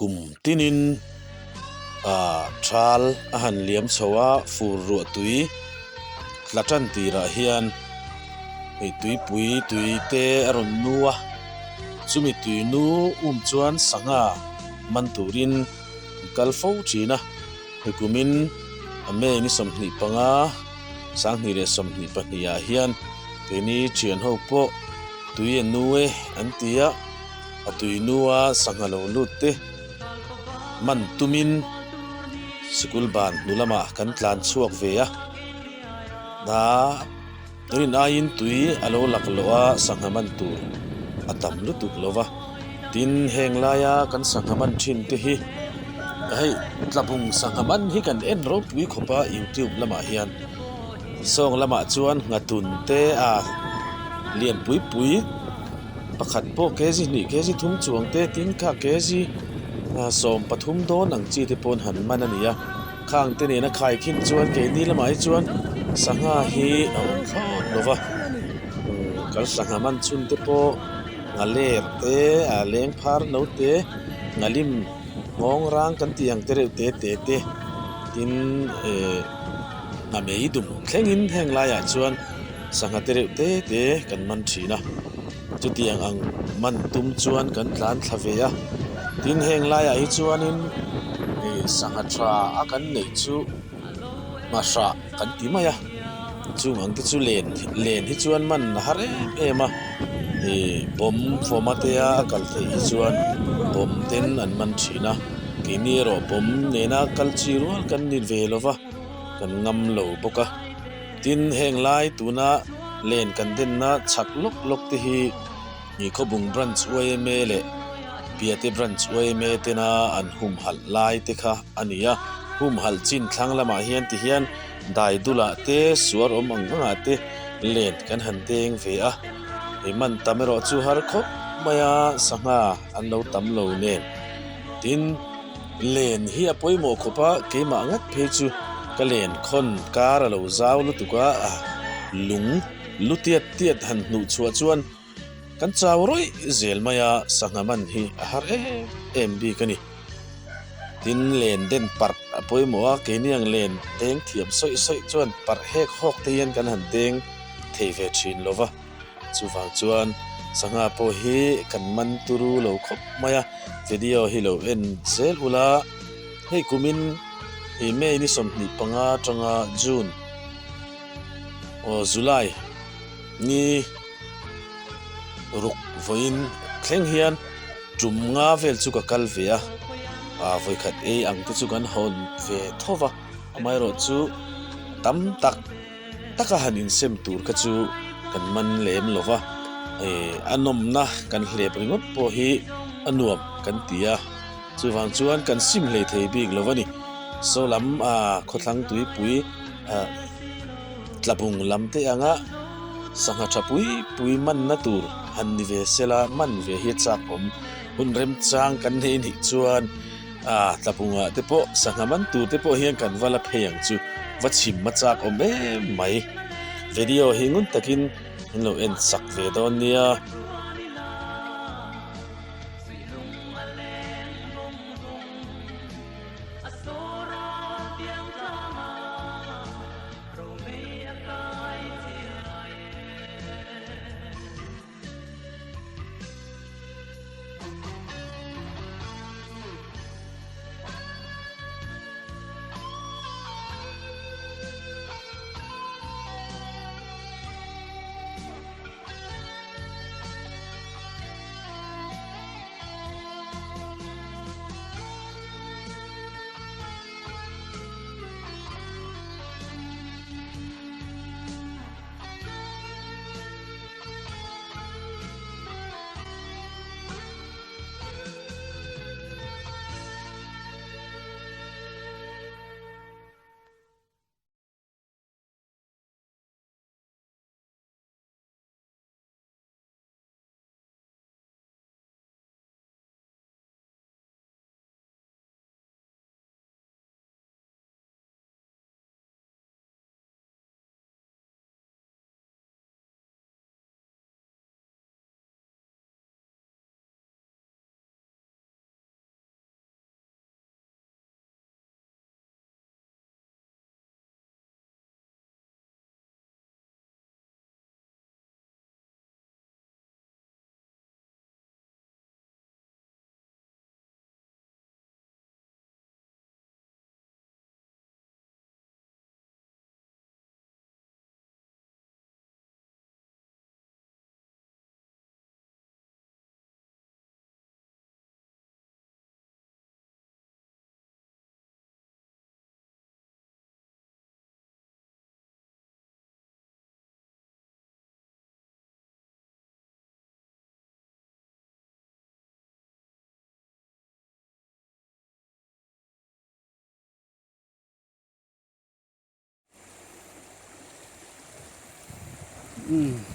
Kum tinin ah thal a han liam chho a, fur ruah tui tla tan tirah hian hei tuipui tui te a rawn nu a, chumi tui nu um chuan sangha man turin an kal fo thin a, hei kumin a May ni 25, 2022 ah hian keini thian ho pawh tui a nu e an ti a. A tui nua sangha lo lut te man tumin sikul ban hnu lamah kan tlan chhuak ve a, hnah rin aiin tui a lo lak loh a sangha man tur a tam lutuk lo va, tin heng laia kan sangha man thin te hi hei tlabung sangha man hi kan en ropui khawp a youtube lamah hian sawng lamah chuan nghatun te a lian pui pui. Pakhat pawh kg hnih kg thum chuang te tin kha kg 13 dawn ang chi te pawh an han man a ni a, khang te nena khai khin chuan keini lamah hi chuan sangha hi a awm thlawt lo va, kan sangha man chhun te pawh nghaler te a leng phar no te nghalim nghawng rang kan tih ang te reuh te te te tin eh nghamei dum thlengin heng laiah chuan. Sangha te reuh te te kan man thin a, chutiang ang man tum chuan kan tlan thla ve a, tin heng laiah hi chuanin ih sangha tha a kan neih chu nghahrah kan ti mai a, chung ang te chu len len hi chuan man a har em em a, ih bawm fawma te a kal theih hi chuan bawm ten an man thin a, keini erawh bawm nena kal chi rual kan ni ve lo va, kan ngam lo bawk a. Tin, heng lai tuna len kan denna chhak lawk lawk te hi Ngikhawbung Branch yma leh Piate Branch yma tena an humhalh lai te kha a ni a. Humhalh chin thlang lamah hian ti hian dai dulah te suar awm ang angah te len kan han deng ve a. Hei man tam erawh chu har khawp mai a, sangha an lo tam lo nen. Tin. Len hi a pawimawh khawp a, keimah ngat phei chu ka len khawn kar a lo zau lutuk a, lung lu tiat tiat han hnuh chhuah chuan kan chau rawih zel mai a, sangha man hi a har em em bik a ni. Tin, len den parh a pawimawh a, keini ang len deng thiam sawih sawih chuan parh hek hawk te hian kan han deng thei ve thin lo va. Chuvang chuan sangha pawh hi kan man turu lo khawp mai a, video hi lo en zel ula, hei kumin ih May ni 25 atanga June aw July ni ruk vawiin thleng hian tum nga vel chu ka kal ve a, ah vawikhat ei ang te chu kan hawn ve tho va, amaherawhchu tam tak. Taka han insem tur kha chu kan man lem lo va, eh a nawmna kan hlep ringawt pawh hi a nuam kan ti a, chuvang chuan kan sim hlei thei bik lo a ni. Saw lam ah khawthlang tuipui ah tlabung lam te anga sangha tha pui pui manna tur han ni ve sela man ve hi a chak awm. Hun remchang kan nei nih chuan. A tlabungah te pawh sangha man tur te pawh hian kan va la phei ang chu va chhim hma chak awm em mai. Video hi ngun takin in lo en sak ve dawn nia. Umm.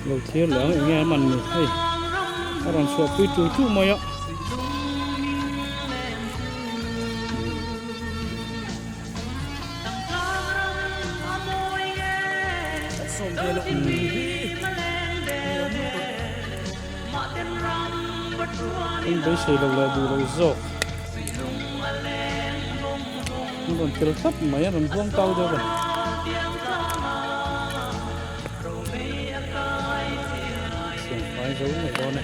Lo thlir leh ang enge a man ni hei a rawn chhuah pui tu tu mai a. In beisei lo leh duh lo zawk an rawn tel tlat mai a rawn huang tau deuh a ni. Siamfai zo mai dawn e.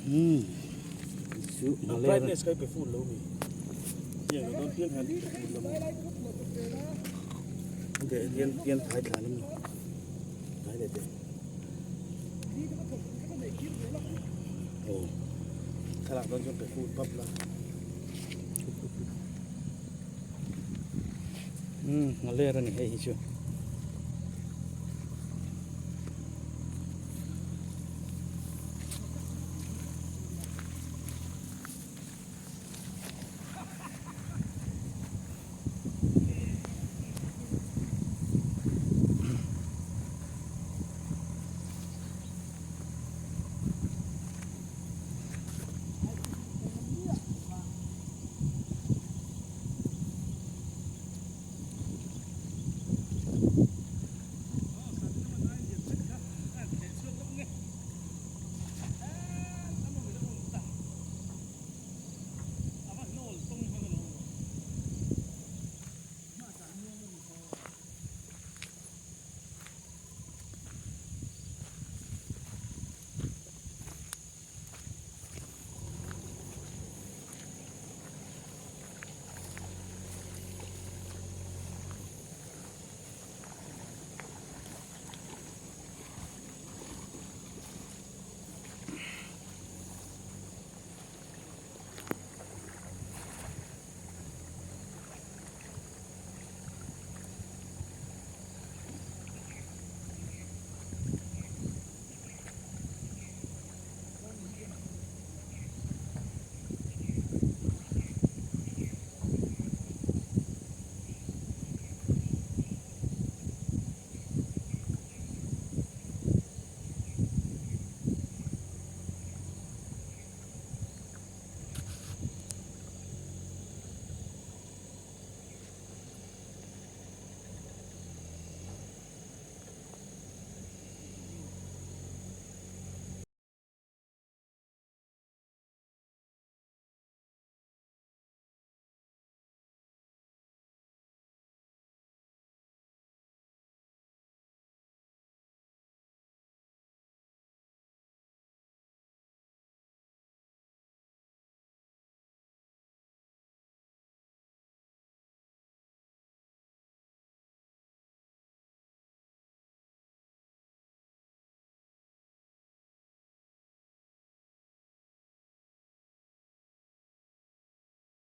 Umm chu nghaler Brightness kai pe full lo mi. Tiang lo dawn piang hian pe full lo mi. De hian pian thai thla lam ni. Thai le te. Aw. Thlalak dawn chuan pe full pap la. Umm nghaler a ni hei hi chu.